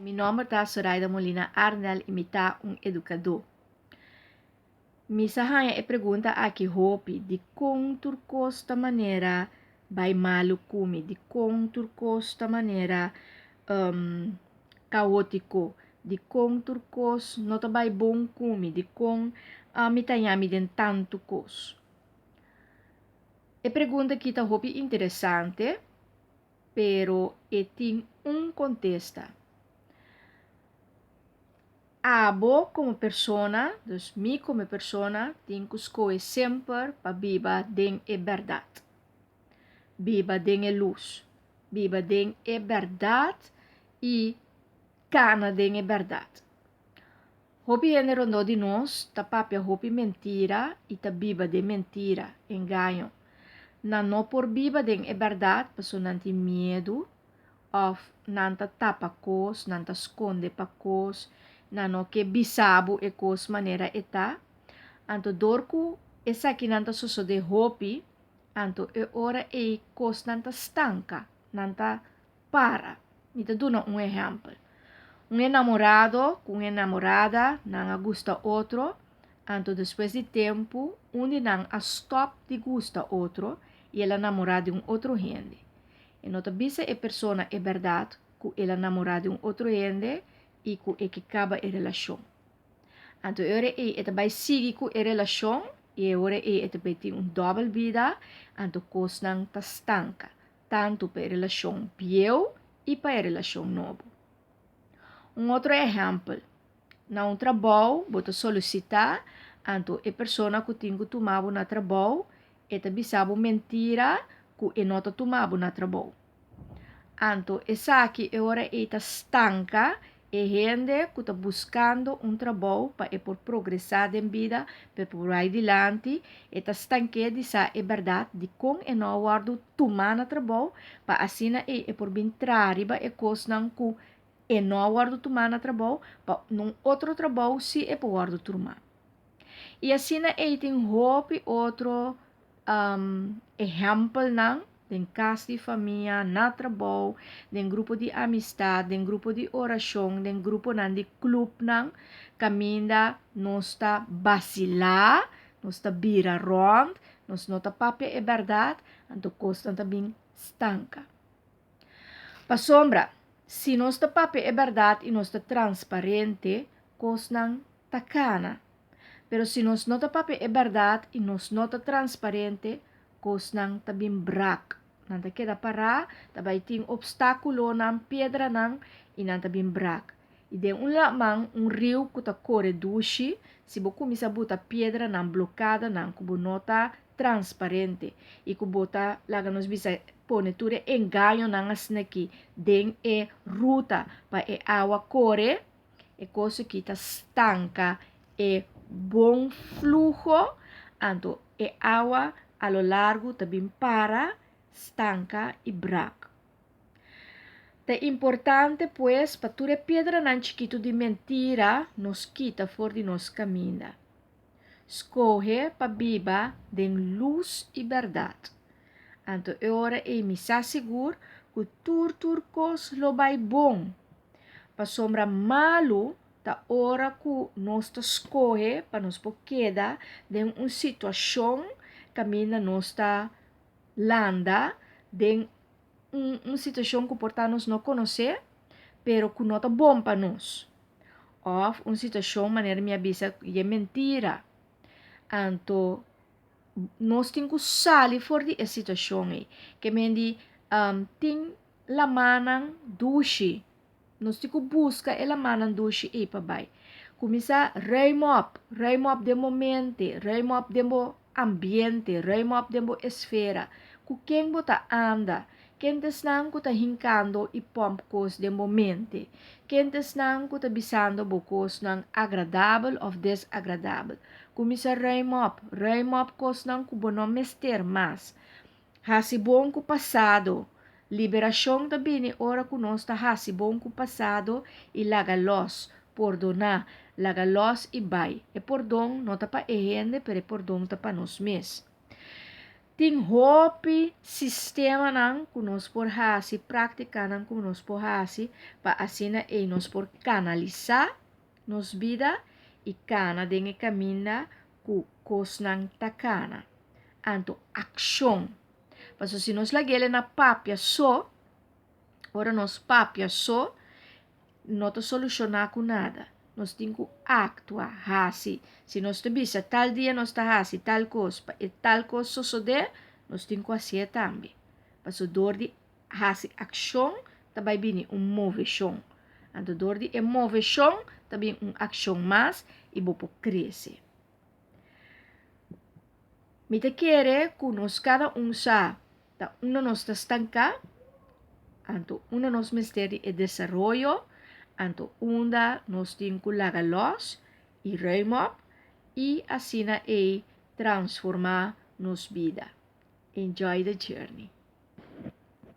Mi nòmber ta Soraida Molina Arnel i mi ta un edukadó. Mi sa haña e pregunta aki hopi, dikon tur kos ta manera bai malu ku mi? Dikon tur kos ta manera kaótiko? Dikon tur kos no ta bai bon ku mi? Dikon mi ta haña mi den tantu kos? E pregunta aki ta hopi interesante. Pero e tin un kontesta. Abo komo persona, dus mi komo persona, tin ku skohe semper pa biba den e bèrdat. Biba den e lus. Biba den e bèrdat i kana den e bèrdat. Hopi hende rondó di nos ta papia hopi mentira i ta biba den mentira, engaño. Nan no por biba den e bèrdat pasobra nan tin miedu òf nan ta tapa kos, nan ta skonde pa kos, nan no ke bisa bo e kos manera e ta. Anto dor ku esakinan ta sosodé hopi, anto e ora ei kosnan ta stanka, nan ta para. Mi ta duna un ehèmpel. Un enamorado ku un enamorada nan a gusta otro, anto despues di tempu un di nan a stòp di gusta otro i el a namorá di un otro hende. E no ta bisa e persona e bèrdat ku el a namorá di un otro hende i ku e ke kaba e relashon. Anto e ora ei e ta bai sigui ku e relashon i e ora ei e ta bai tin un dòbel bida, anto kosnan ta stanka. tantu pa e relashon bieu i pa e relashon nobo. Un otro ehèmpel, na un trabou bo ta solisitá, anto e persona ku tin ku tuma bo na trabou e ta bisa bo mentira ku e no ta tuma bo na trabou. Anto esaki e ora ei ta stanka E hende ku ta buskando un trabou pa e por progresá den bida, pa e por bai dilanti, e ta stank'é di sa e bèrdat dikon e no a wòrdu tumá na trabou, pa asina ei e por bin traha riba e kosnan ku e no a wòrdu tumá na trabou, pa nun otro trabou si e por wòrdu turmá. I asina ei tin hopi otro ehèmpelnan den kas di famia, na trabou, den grupo di amistat, den grupo di orashon, den gruponan di klupnan, kaminda nos ta basilá, nos ta bira rònt, nos no ta papia e bèrdat, anto kosnan ta bin stanka. Pasobra, si nos ta papia e bèrdat i nos ta transparente, kosnan ta kana. Pero si nos no ta papia e bèrdat i nos no ta transparente, kosnan ta bin brak. Nan ta keda pará, ta bai tin opstákulonan, piedranan, i nan ta bin brak. I den un laman, un riu ku ta kore dushi, si bo kuminsá buta piedranan, blokadanan ku bo no ta transparente i ku bo ta, laga nos bisa, pone tur e engañonan asin'akí den e ruta pa e awa kore, E kos aki ta stanka e bon fluho, anto e awa a lo largu ta bin para, stanka i brak. Ta importante pues pa tur e piedranan chikitu di mentira nos kita for di nos kaminda. Skohe pa biba den lus i bèrdat. Anto e ora ei mi sa sigur ku tur tur kos lo bai bon. Pasobra malu ta ora ku nos ta skohe pa nos por keda den un situashon kaminda nos ta landa den un un situashon ku por ta nos no konosé pero ku no ta bon pa nos. Òf un situashon manera mi a bisa ku e mentira. Anto nos tin ku sali for di e situashon ei. Ke men di tin lamannan dushi. Nos tin ku buska e lamannan dushi ei pa bai. Kuminsá ruim op, ruim op den bo mente, ruim op den bo ambiente, ruim op den bo esfera. Ku ken bo ta anda? Ken ta esnan ku ta hinkando i pòmp kos den bo mente? Ken ta esnan ku ta bisando bo kosnan agradabel òf desagradabel? Kuminsá ruim op, ruim op kosnan ku bo no mester mas. Hasi bon ku pasado. Liberashon ta bini ora ku nos ta hasi bon ku pasado i laga lòs, pordoná, laga lòs i bai. E pordon no ta pa e hende, pero e pordon ta pa nos mes. Tin hopi sistemanan ku nos por hasi, práktikanan ku nos por hasi pa asina ei nos por kanalisá nos bida i kana den e kaminda ku kosnan ta kana. Anto akshon. Pasobra si nos lag'é na papia so, ora nos papia so, no ta solushoná ku nada. Nos tin ku aktua, hasi. Si nos ta bisa tal dia nos ta hasi tal kos pa e tal kos sosodé, nos tin ku hasié tambe. Pasobra dor di hasi akshon ta bai bini un moveshon. Anto dor di e moveshon ta bin un akshon mas i bo por krese. Mi ta kere ku nos kada un sa ta unda nos ta stanká, anto unda nos mester di e desaroyo, anto unda nos tin ku laga lòs i ruim op i asina ei transformá nos bida. Enjoy the journey!